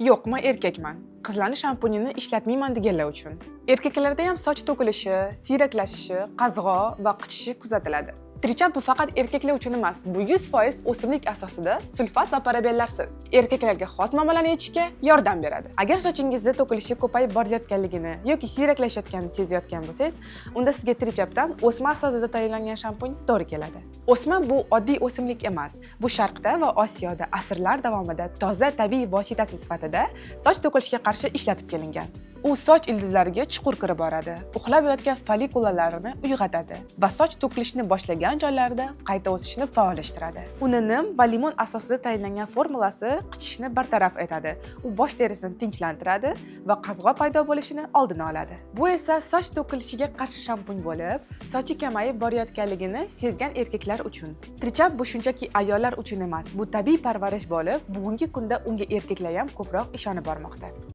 Yo'q, men erkakman. Qizlarni shampunini ishlatmayman deganlar uchun. Erkaklarda ham soch to'kilishi, siyraklashishi, qazg'o va qichishishi kuzatiladi. Trichap bu faqat erkaklar uchun emas, bu 100% o'simlik asosida, sulfat va parabenlarsiz. Erkaklarga xos muammolarni yechishga yordam beradi. Agar sochingizda to'kilishi ko'payib borayotganligini yoki siyraklashayotganini sezayotgan bo'lsangiz, unda sizga Trichapdan o'sma asosida tayyorlangan shampun to'g'ri keladi. O'sma bu oddiy o'simlik emas. Bu Sharqda va Osiyoda asrlar davomida toza tabiiy vositasi sifatida soch to'kilishiga qarshi ishlatib kelingan. U soch ildizlariga chuqur kirib boradi, uxlab yotgan follikulalarni uyg'otadi va soch to'kilishni boshlagan joylarida qayta o'sishini faollashtiradi. Uni nim va limon asosida tayyorlangan formulasi qichishni bartaraf etadi. U bosh terisini tinchlantiradi va qazg'o paydo bo'lishini oldini oladi. Bu esa soch to'kilishiga qarshi shampun bo'lib, sochi kamayib borayotganligini sezgan erkaklar uchun. Trichap bu shunchaki ayollar uchun emas, bu tabiiy parvarish bo'lib, bugungi kunda unga erkaklar ham ko'proq ishonib bormoqda.